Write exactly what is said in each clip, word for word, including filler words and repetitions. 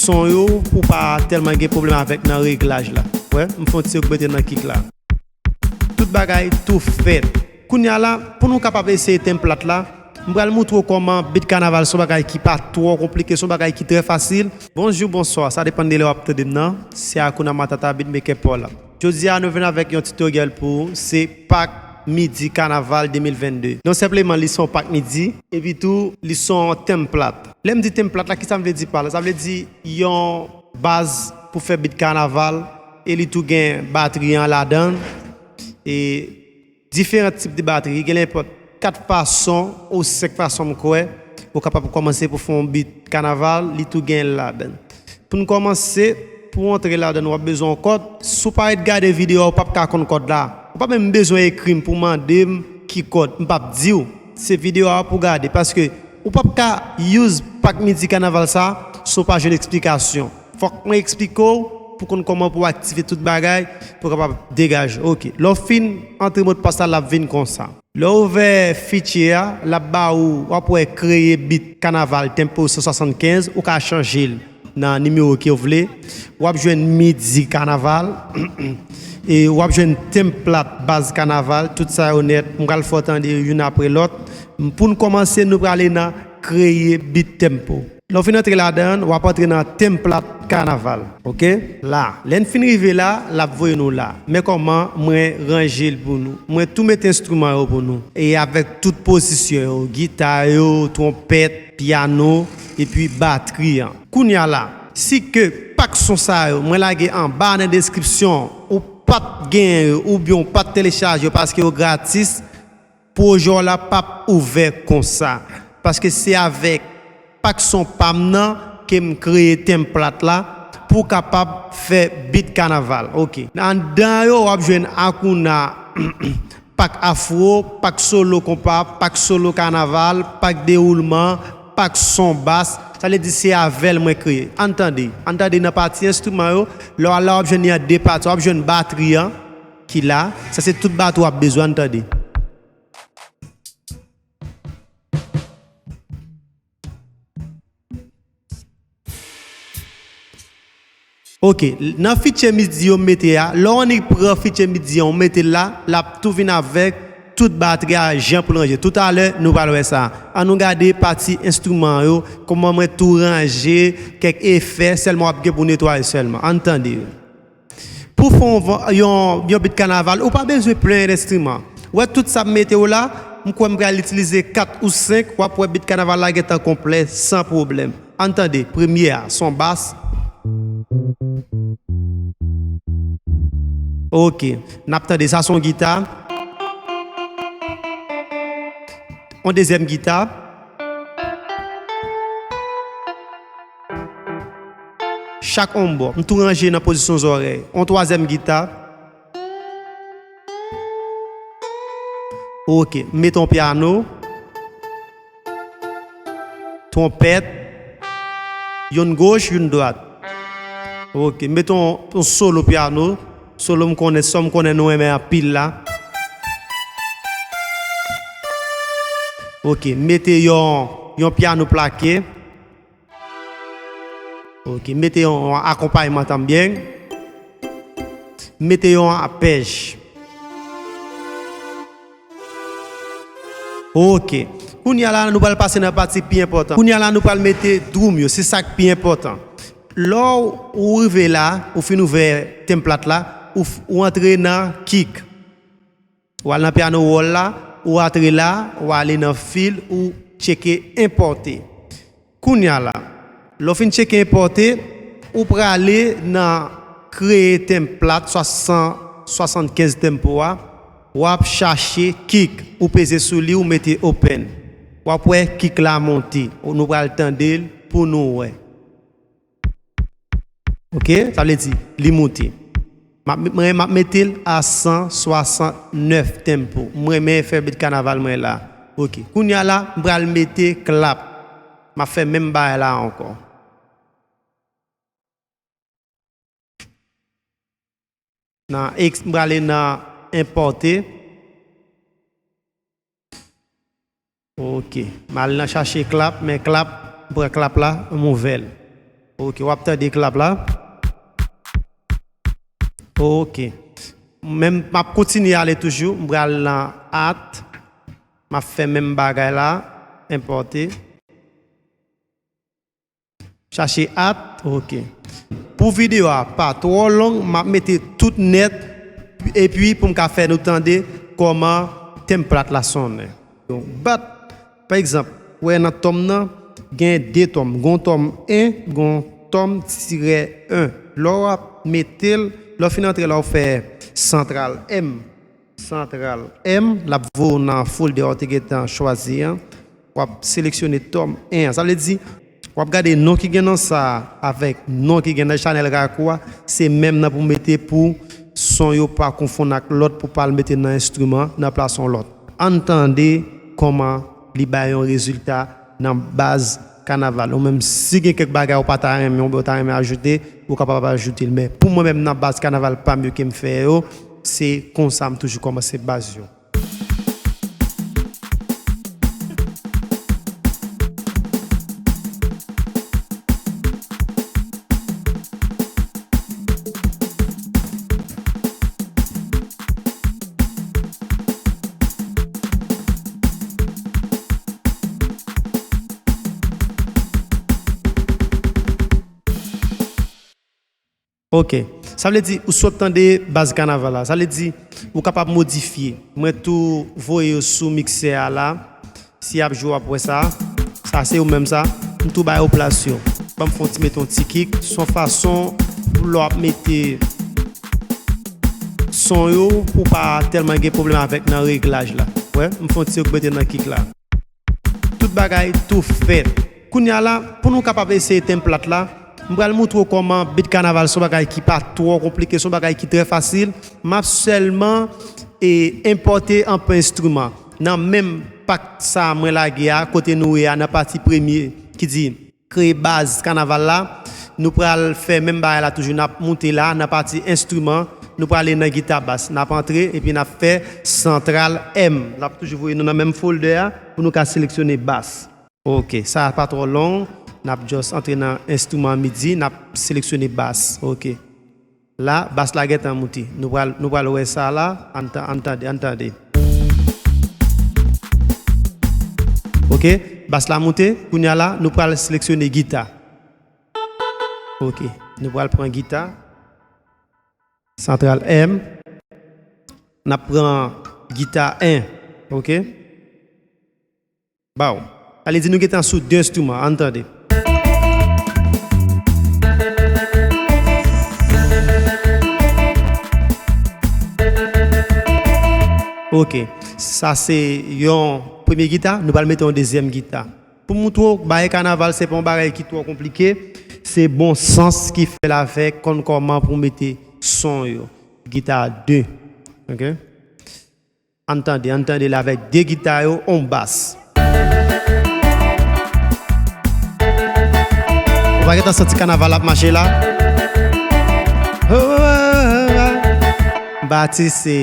son yo pou pa tèlman gen pwoblèm avèk nan reglaj la. Wè, m fè yon ti ogmante nan kick la. Tout bagay tou fèt. Kounye a la, pou nou kapab eseye template la, m pral montre w kòman beat kanaval se yon bagay ki pa twò konplike, se yon bagay ki trè fasil. Bonjou, bonswa, sa depann de lè w ap tande m nan. Se Hakuna Matata, beatmaker Paul la. Jodi a, nou vin avèk yon tutorial pou ou, se pak midi kanaval de mil vennde. Non senpleman li se yon pak midi, epi tou li se yon template. Lè m di template la, kisa m vle di pa la? Sa vle di yon baz pou fè beat kanaval, e li tou gen batri an ladan l, e diferan tip de batri, gen nenpòt kat fason ou senk fason m kwè ou kapab kòmanse pou fè yon beat kanaval, li tou gen ladan l. Pou n kòmanse, pou w antre ladan l, w ap bezwen yon kòd. Si w pa ret gade videyo a, ou p ap ka konn kòd la. Ou p ap menm bezwen ekri m pou w mande m ki kòd. M p ap di w. Se videyo a pou w gade. Paske ou p ap ka use pak midi kanaval sa si w pa jwenn eksplikasyon. Fòk mwen eksplike w pou w konn kòman pou w aktive tout bagay pou w kapab degaje. Oke. Lè w fin antre modpas la, l ap vin konsa. Lè w ouvè fichye a, l ap ba ou, w ap wè kreye beat kanaval tempo san swasannkenz, ou ka chanje l nan nimewo ke w vle. W ap jwenn midi kanaval, e w ap jwenn template baz kanaval, tout sa yo nèt. M pral fè w tande yo youn apre lòt. Pou n kòmanse, nou prale nan kreye beat tempo. Lè w fin antre ladan l, w ap antre nan template kanaval. Oke? La, lè n fin rive la, l ap voye nou la. Men kòman mwen ranje l pou nou. Mwen tou mete enstriman yo pou nou. E avèk tout pozisyon yo, gita yo, twonpèt, pyano, epi batri an. Kounye a la, si ke pak son sa yo, mwen lage anba nan deskripsyon, ou p ap genyen yo, oubyen ou p ap telechaje yo paske yo gratis, pwojè w la p ap ouvè konsa. Paske se avèk pak son pa m nan ke m kreye template la pou w kapab fè beat kanaval. Oke. Anndan yo, w ap jwenn Hakuna, pak afro, pak solo konpa, pak solo kanaval, pak dewoulman, pak son bas. Sa vle di se avè l mwen kreye. Ann tande. Ann tande nan pati enstriman yo. Lè w al la, w ap jwenn li an de pati. W ap jwenn batri an ki la. Sa se tout batri w ap bezwen. Ann tande. Oke, nan fichye midi yo m mete a, lè w annik pran fichye midi an, w mete l la, l ap tou vin avèk tout batri a jan pou l ranje. Toutalè, nou pral wè sa. Ann nou gade pati enstriman yo, kòman mwen tou ranje kèk efè, sèlman w ap gen pou netwaye sèlman. Ann tande. Pou fè yon, yon, yon beat kanaval, ou pa bezwen plen enstriman. Ou wè tout sa m mete yo la, m kwè m pral itilize kat ou senk, w ap wè beat kanaval la gentan konplè san pwoblèm. Ann tande, premye a, son bas. Oke, n ap tande sa, son gita. Yon dezyèm gita. Chak yon bò. M tou ranje nan pozisyon zòrèy. Yon twazyèm gita. Oke. M mete yon pyano. Twonpèt. Youn goch, youn dwat. Oke. M mete yon, yon solo pyano. Solo m konnen, sa m konnen nou renmen anpil la. Oke. M mete yon, yon pyano plake. Oke, mete yon akonpayman tanbyen. Mete yon apèj. Oke. Kounye a la, nou pral pase nan pati pi enpòtan. Kounye a la, nou pral mete drum yo. Se sa k pi enpòtan. Lè w rive la, ou fin ouvè template la, ou, ou antre nan kick. Ou al nan pyano roll la, ou antre la, ou ale nan fill, ou tcheke enpòte. Kounye a la, lè w fin tcheke enpòte, ou prale nan kreye template swasan, swasannkenz tempo a, w ap chache kick, ou peze sou li, ou mete open. W ap wè kick la monte, nou pral tande l pou nou wè. Oke, sa vle di, li moute. M ap, mwen, m ap mete l a san swasantnèf tempo. M renmen fè beat kanaval mwen la. Oke, kounye a la, m pral mete clap. M ap fè menm bagay la ankò. Nan ex-, m prale nan enpòte. Oke. M al nan chache clap, men clap, m pran clap la, m ouvè l. Ok, w ap tande klap la. Ok. Men m ap kontinye ale toujou. M pral nan art. M ap fè menm bagay la. Enpòte. Chache art. Ok. Pou videyo a pa twò long, m ap mete tout nèt. Epi pou m ka fè nou tande kòman template la sonnen. Donk, bat, pa egzanp, ou wè nan tòm nan, gen de tòm. Gon tòm en, gon tòm tirè en. Lè w ap mete l, lè w fin antre la, w fè santral M. Santral M, l ap voye w nan folder w te gentan chwazi an. W ap seleksyone tòm en an. Sa vle di, w ap gade non ki gen nan sa a avèk non ki gen nan chanèl Rakou a, se menm nan pou mete pou son yo pa konfonn ak lòt pou pa al mete nan enstriman nan plas yon lòt. Ann tande kòman li bay yon rezilta nan baz kanaval. Ou menm, si gen kèk bagay ou pa ta renmen oubyen ou ta renmen ajoute, ou kapab ajoute l. Men pou mwen menm, nan baz kanaval pa m yo ke m fè yo, se konsa m toujou kòmanse baz yo. Ok. Sa vle di, ou sot tande baz kanaval la. Sa vle di, ou kapab modifye. Mwen tou voye yo sou miksè a la. Si y ap jwe, w ap wè sa. Sa se yo menm sa. M tou ba yo plas yo. Ban m fè yon ti, mete yon ti kik. Se yon fason pou lè w ap mete son yo, pou pa tèlman gen pwoblèm avèk nan reglaj la. Wè, m fè yon ti ogmante nan kik la. Tout bagay tou fèt. Kounye a la, pou nou kapab eseye template la, m pral montre w kòman beat kanaval se yon bagay ki pa twò konplike, se yon bagay ki trè fasil. M ap sèlman e, enpòte anpil enstriman. Nan menm pak sa mwen lage a, kote nou ye a, nan pati premye ki di kreye baz kanaval la, nou pral fè menm bagay la toujou, n ap moute la, nan pati enstriman, nou prale nan gita bas, n ap antre epi n ap fè santral M. L ap toujou voye nou nan menm folder a pou nou ka seleksyone bas. Ok, sa a pa twò long, n ap just antre nan enstriman midi, n ap seleksyone bas. Ok. La, bas la gentan moute. Nou pral, nou pral wè sa la. Ann tan-, ann tande, ann tande. Ok, bas la moute. Kounye a la, nou pral seleksyone gita. Ok, nou pral pran gita. Santral M. N ap pran gita en. Ok. Baw. Sa vle di nou gentan sou de enstriman. Ann tande. Ok. Sa se yon premye gita. Nou pral mete yon dezyèm gita. Pou m montre w, bagay kanaval, se pa yon bagay ki twò konplike. Se bon sans ki fè l avèk konn kòman pou mete son yo. Gita de. Ok? Ann tande, ann tande l avèk de gita yo, on bas. Ou pa gentan santi kanaval ap mache la? Batis se,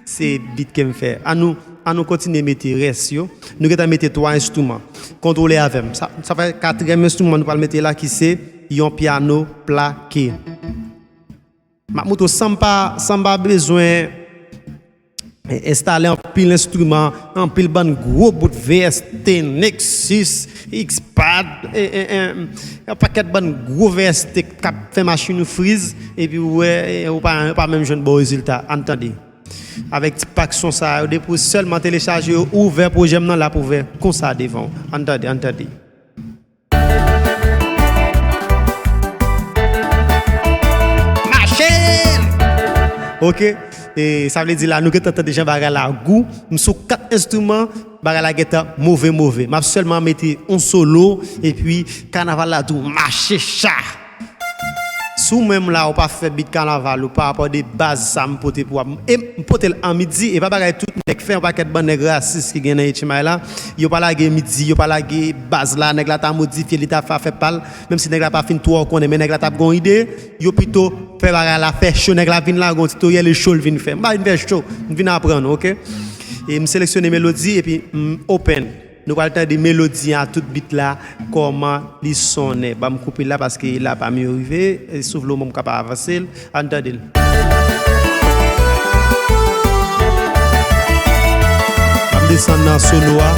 se beat ke m fè. Ann nou, ann nou kontinye mete rès yo. Nou gentan mete twa enstriman. Kontwole avè m. Sa, sa fè katriyèm enstriman nou pral mete la ki se yon pyano plake. M ap montre w san m pa, san m pa bezwen e, enstale anpil enstriman, anpil bann gwo bout V S T, Nexus, X-Pad, e, e, e, yon pakèt bann gwo V S T k ap fè machin ou friz, epi ou wè, e, ou pa, ou pa menm jwenn bon rezilta. Ann tande. Avèk ti pak son sa yo, depi w sèlman telechaje yo, ouvè pwojè m nan, l ap ouvè konsa devan w. Ann tande, ann tande. Mache! Ok. E sa vle di la, nou gentan tande jan bagay la gou. M sou kat enstriman, bagay la gentan move, move. M ap sèlman mete yon solo, epi kanaval la tou mache cha. Si w menm la, ou pa fè beat kanaval ou pa rapò de baz sa m pote pou w ap, e m pote l an midi, e pa bagay tout nèg fè, yon pakèt bann nèg rasis ki gen nan H M I la, yo pa lage midi, yo pa lage baz la, nèg la ta modifye, li ta fè afè pa l, menm si nèg la pa fin twò konnen, men nèg la t ap gen yon ide, yo pito fè bagay la fè cho, nèg la vin lage yon titoryèl, e cho l vin fè. M pa vin fè cho, m vin aprann, ok? E m seleksyone melodi, epi m open. Nou pral tande melodi a, tout bit la, kòman li sonnen. Ban m koupe la paske la pa m yo rive. E si w vle w menm w ka pa avanse l. Ann tande l. Ann desann nan solo a.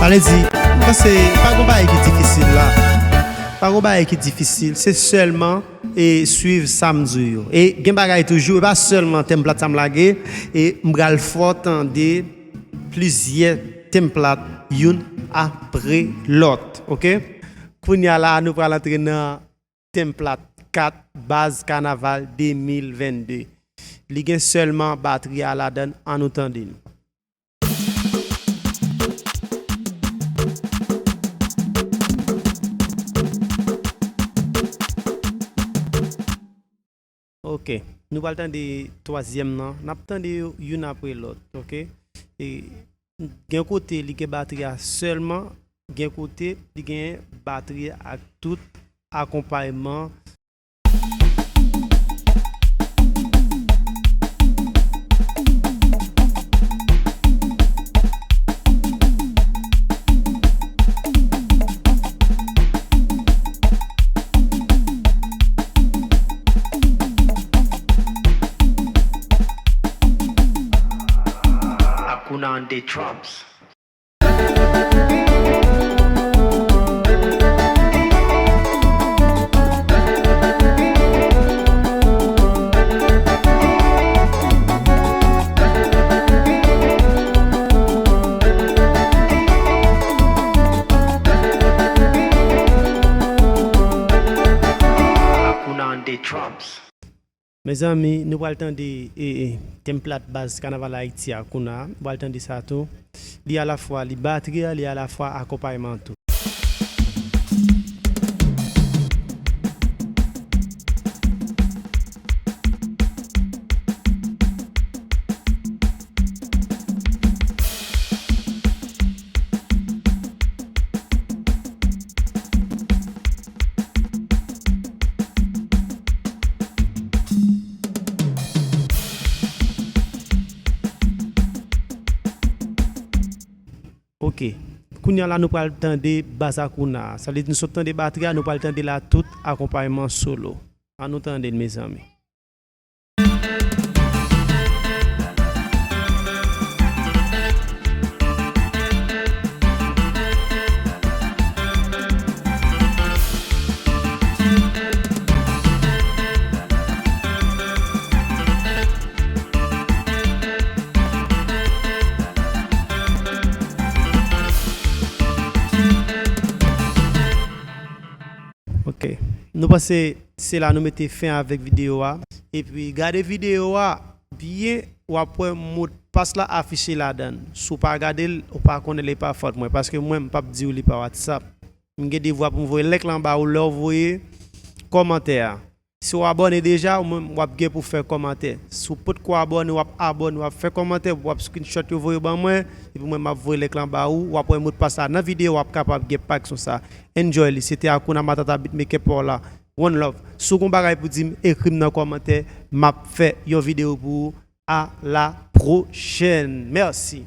Sa vle di, m panse pa gon bagay ki difisil la. Pa gon bagay ki difisil, se sèlman, e, swiv sa m di w yo. E gen bagay toujou, e pa sèlman tèm plat sa m lage, e m pral fè w tande plizyè tèm plat, youn apre lòt, oke? Kounye a la, nou pral antre nan tèm plat kat, baz kanaval de mil vennde. Li gen sèlman batri a ladan l, ann nou tande l. Oke, nou pral tande twazyèm nan. N ap tande yo youn apre lòt, oke? E gen kote li gen batri a sèlman, gen kote li gen batri ak tout akonpayman. Hakuna on the drums. Hakuna on the drums. Mezanmi, nou pral tande, e, e, tèm plat baz kanaval Ayiti a kounye a. Nou pral tande sa tou. Li alafwa, li batri a, li alafwa akonpayman tou. Oke. Kounye a la, nou pral tande baz Hakuna. Sa vle di nou sot tande batri a, nou pral tande la tout akonpayman solo. Ann nou tande l, mezanmi. Ok. Nou panse se la nou mete fen avèk videyo a. Epi gade videyo a byen, w ap wè modpas la afiche ladan l. Si w pa gade l, ou pa konnen li pa fòt mwen. Paske mwen, m p ap di w li pa WhatsApp. M gen devwa pou m voye link lan ba ou lè w voye kòmantè a. Si w abòne deja, ou menm w ap gen pou fè kòmantè. Si w potko abòne, w ap abòne, w ap fè kòmantè, w ap screenshot yo voye ban mwen, epi mwen m ap voye link lan ba ou, w ap wè modpas la nan videyo, w ap kapab gen pak sou sa. Enjoy li, se te Hakuna Matata beatmaker pa w la. One love. Si w gon bagay pou di m, ekri m nan kòmantè, m ap fè yon videyo pou ou. À la prochaine. Mèsi.